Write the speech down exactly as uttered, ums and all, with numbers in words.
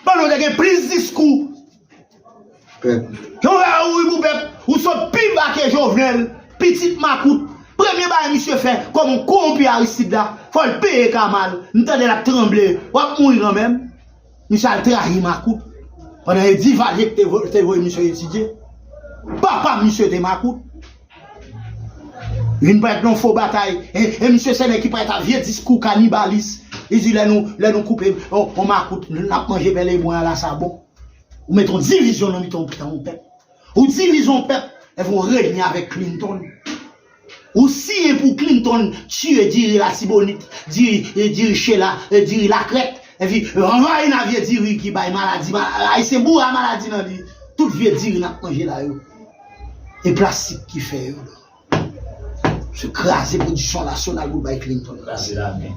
Pandan w te gen plis diskou. Pèp. Jan w wè ou ri pou pèp, ou sot pi ba ke Jovenel, pitit makout. Premye bagay misye fè, kòm yon kowonpi Aristide la, fò l peye kama l. M tande l ap tranble, w ap mouri kanmenm. Misye al trayi makout. Pandan e Divalye ki te vo- te voye misye etidye. Papa misye te makout. Vin parèt nan fo batay. E, e misye se nèg ki parèt a vye diskou kanibalis. Li di lè nou, lè nou koupe on, on makout, n ap manje pèlen bwen an la sa bon. Ou mete on divizyon nan mitan on, mitan on pèp. Ou divize on pèp, epi ou renye avèk Clinton. Ou siyen pou Clinton tiye diri Latibonit, diri, e diri Chela, e diri Lakrèt, epi anvayi n a vye diri ki bay maladi, ma- Ayisyen boure a maladi nan li. Tout vye diri n ap manje la yo. E plastik ki fè yo. Se kraze pwodiksyon nasyonal pou bay Clinton. Kraze lame.